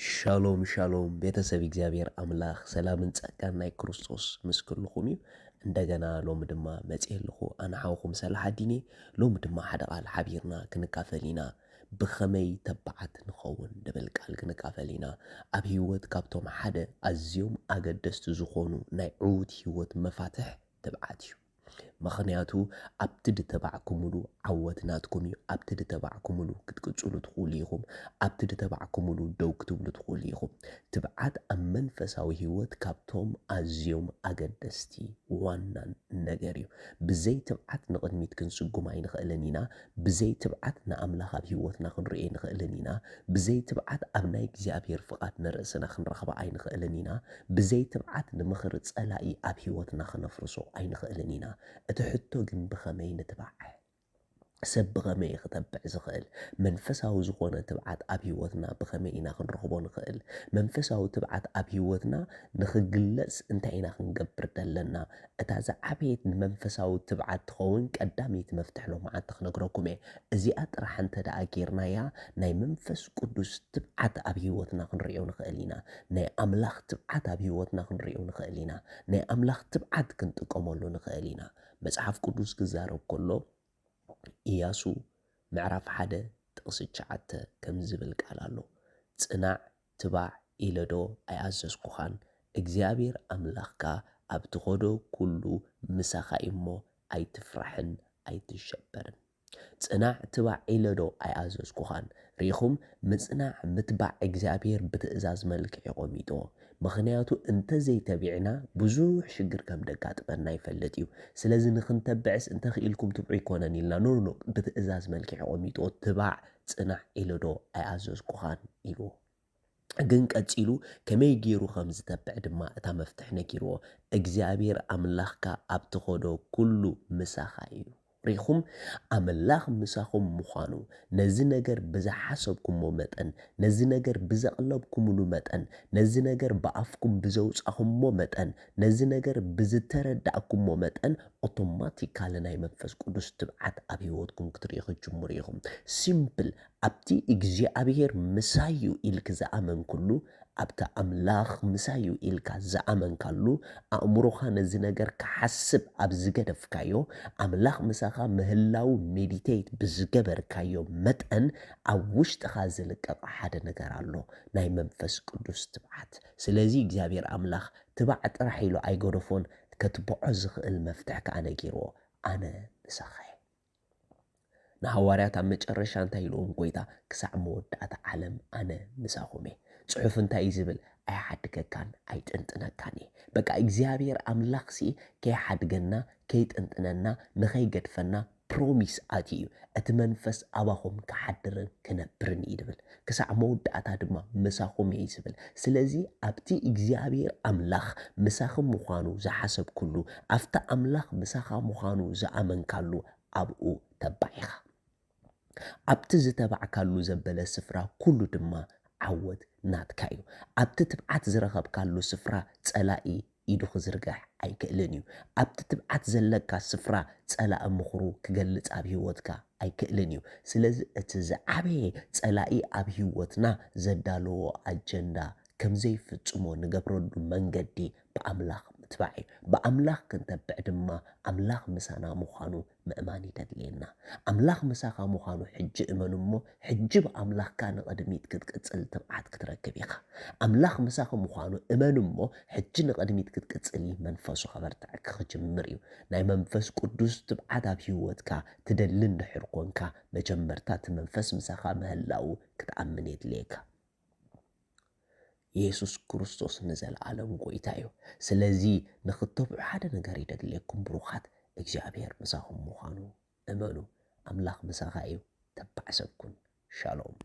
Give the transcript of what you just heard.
ሻሎም ሻሎም ቤተሰብ እግዚኣብሔር ኣምላኽ ሰላምን ጸጋን ናይ ክርስቶስ ምስ ኩልኹም እዩ። እንደገና ሎሚ ድማ መጽየ ኣለኹ። ኣነ ሓውኹም ሰላሓዲን እየ። ሎሚ ድማ ሓደ ቃል ሓቢርና ክንካፈል ኢና። ብኸመይ ተባዓት ንኸውን ዝብል ቃል ክንካፈል ኢና። ኣብ ህይወት ካብቶም ሓደ ኣዝዮም ኣገደስቲ ዝኾኑ ናይ ዕዉት ህይወት መፋትሕ ትብዓት እዩ። ምኽንያቱ ኣብቲ ዝተባዕኩምሉ ዓወት ናትኩም እዩ። ኣብቲ ዝተባዕኩምሉ ክትቅጽሉ ትኽእሉ ኢኹም። ኣብቲ ዝተባዕኩምሉ ደው ክትብሉ ትኽእሉ ኢኹም። ትብዓት ኣብ መንፈሳዊ ህይወት ካብቶም ኣዝዮም ኣገደስቲ ዋናን ነገር እዩ። ብዘይ ትብዓት ንቕድሚት ክንስጉም ኣይንኽእልን ኢና። ብዘይ ትብዓት ንኣምላኽ ኣብ ህይወትና ክንርኢ ኣይንኽእልን ኢና። ብዘይ ትብዓት ኣብ ናይ እግዚኣብሔር ፍቓድ ንርእስና ክንረኽባ ኣይንኽእልን ኢና። ብዘይ ትብዓት ንምኽሪ ጸላኢ ኣብ ህይወትና ክነፍርሶ ኣይንኽእልን ኢና። እቲ ሕቶ ግን ብኸመይ ንትባዕ? ሰብ ብኸመይ እዩ ክተብዕ ዝኽእል? መንፈሳዊ ዝኾነ ትብዓት ኣብ ህይወትና ብኸመይ ኢና ክንረኽቦ ንኽእል? መንፈሳዊ ትብዓት ኣብ ህይወትና ንኽግለጽ እንታይ ኢና ክንገብር ዘለና? እታ ዝዓበየት ንመንፈሳዊ ትብዓት ትኸውን ቀዳመይቲ መፍትሕ ሎማዓንቲ ክነግረኩም እየ። እዚኣ ጥራሕ እንተ ደኣ ጌርናያ ናይ መንፈስ ቅዱስ ትብዓት ኣብ ህይወትና ክንርእዮ ንኽእል ኢና። ናይ ኣምላኽ ትብዓት ኣብ ህይወትና ክንርእዮ ንኽእል ኢና። ናይ ኣምላኽ ትብዓት ክንጥቀመሉ ንኽእል ኢና። መጽሓፍ ቅዱስ ክዛረብ ከሎ ኢያሱ ምዕራፍ ሓደ ጥቕሲ ትሽዓተ ከምዚ ዝብል ቃል ኣሎ። ጽናዕ ትባዕ ኢለ ዶ ኣይኣዘዝኩኻን? እግዚኣብሔር ኣምላኽካ ኣብ ትኸዶ ኩሉ ምሳኻ እዩ እሞ ኣይትፍራሕን ኣይትሸበርን። ጽናዕ ትባዕ ኢለ ዶ ኣይኣዘዝኩኻን? ርኢኹም፣ ምጽናዕ ምትባዕ እግዚኣብሔር ብትእዛዝ መልክዕ የቐሚጥዎ። ምኽንያቱ እንተዘይተቢዕና ብዙሕ ሽግር ከም ደጋጥመና ይፈልጥ እዩ። ስለዚ ንኽንተብዕስ እንተኽኢልኩም ትብዑ ኣይኮነን ኢልና፣ ኖ ኖ፣ ብትእዛዝ መልክዕ የቐሚጥዎ። ትባዕ ጽናዕ ኢለ ዶ ኣይኣዘዝኩኻን ኢልዎ። ግን ቀጺሉ ከመይ ገይሩ ከም ዝተብዕ ድማ እታ መፍትሕ ነጊርዎ። እግዚኣብሔር ኣምላኽካ ኣብ ትኸዶ ኩሉ ምሳኻ እዩ። ሪኹም፣ ኣምላኽ ምሳኹም ምዃኑ፣ ነዚ ነገር ብዝሓሰብኩሞ መጠን፣ ነዚ ነገር ብዘቕለብኩምሉ መጠን፣ ነዚ ነገር ብኣፍኩም ብዘውጻኹሞ መጠን፣ ነዚ ነገር ብዝተረዳእኩሞ መጠን፣ ኦቶማቲካሊ ናይ መንፈስ ቅዱስ ትብዓት ኣብ ህይወትኩም ክትርእዩ ክትጅምሩ ኢኹም። ሲምፕል፣ ኣብቲ እግዚኣብሔር ምሳዩ ኢልክ ዝኣመንክሉ፣ ኣብቲ ኣምላኽ ምሳዩ ኢልካ ዝኣመንካሉ፣ ኣእምሮኻ ነዚ ነገር ክሓስብ ኣብ ዝገደፍካዮ፣ ኣምላኽ ምሳኻ ምህላው ሜዲቴት ብዝገበርካዮ መጠን፣ ኣብ ውሽጥኻ ዝልቀቕ ሓደ ነገር ኣሎ፣ ናይ መንፈስ ቅዱስ ትብዓት። ስለዚ እግዚኣብሔር ኣምላኽ ትባዕ ጥራሕ ኢሉ ኣይገደፎን፣ ከትብዖ ዝኽእል መፍትሕ ከኣ ነጊርዎ፣ ኣነ ምሳኻ እየ። ንሃዋርያት ኣብ መጨረሻ እንታይ ኢልዎም ጎይታ? ክሳዕ መወዳእታ ዓለም ኣነ ምሳኹም እየ። ጽሑፍ እንታይ እዩ ዝብል? ኣይሓድገካን ኣይጥንጥነካን እየ። በቃ እግዚኣብሔር ኣምላኽሲ ከይሓድገና፣ ከይጥንጥነና፣ ንኸይገድፈና ፕሮሚስ ኣትዩ እዩ። እቲ መንፈስ ኣባኹም ክሓድርን ክነብርን እዩ ዝብል። ክሳዕ መወዳእታ ድማ ምሳኹም እየ ዝብል። ስለዚ ኣብቲ እግዚኣብሔር ኣምላኽ ምሳኺ ምዃኑ ዝሓሰብኩሉ፣ ኣብቲ ኣምላኽ ምሳኻ ምዃኑ ዝኣመንካሉ ኣብኡ ተባዕ ኢኻ። ኣብቲ ዝተባዕካሉ ዘበለ ስፍራ ኩሉ ድማ ዓወት ናትካ እዩ። ኣብቲ ትብዓት ዝረኸብካሉ ስፍራ ጸላኢ ኢዱ ክዝርግሕ ኣይክእልን እዩ። ኣብቲ ትብዓት ዘለካ ስፍራ ጸላኢ ምኽሩ ክገልጽ ኣብ ህይወትካ ኣይክእልን እዩ። ስለዚ እቲ ዝዓበየ ጸላኢ ኣብ ህይወትና ዘዳለዎ ኣጀንዳ ከም ዘይፍጽሞ ንገብረሉ መንገዲ ብኣምላኽ ምትባዕ እዩ። ብኣምላኽ ክንተብዕ ድማ ኣምላኽ ምሳና ምዃኑ ምእማን ይደድልየና። ኣምላኽ ምሳኻ ምዃኑ ሕጂ እመን እሞ፣ ሕጂ ብኣምላኽካ ንቕድሚት ክትቅጽል ትብዓት ክትረክብ ኢኻ። ኣምላኽ ምሳኺ ምዃኑ እመን እሞ፣ ሕጂ ንቕድሚት ክትቅጽሊ መንፈሱ ከበርትዐኪ ክጅምር እዩ። ናይ መንፈስ ቅዱስ ትብዓት ኣብ ህይወትካ ትደሊ እንድሕር ኮንካ፣ መጀመርታ እቲ መንፈስ ምሳኻ ምህላዉ ክትኣምን የድልየካ። የሱስ ክርስቶስ ንዘለኣለም ጎይታ እዩ። ስለዚ ንኽተብዑ ሓደ ነገር ይደድልየኩም ብሩኻት፣ እግዚኣብሔር ምሳኹም ምዃኑ እመኑ። ኣምላኽ ምሳኻ እዩ። ተባዕ ሰብ ኩን። ሻሎም።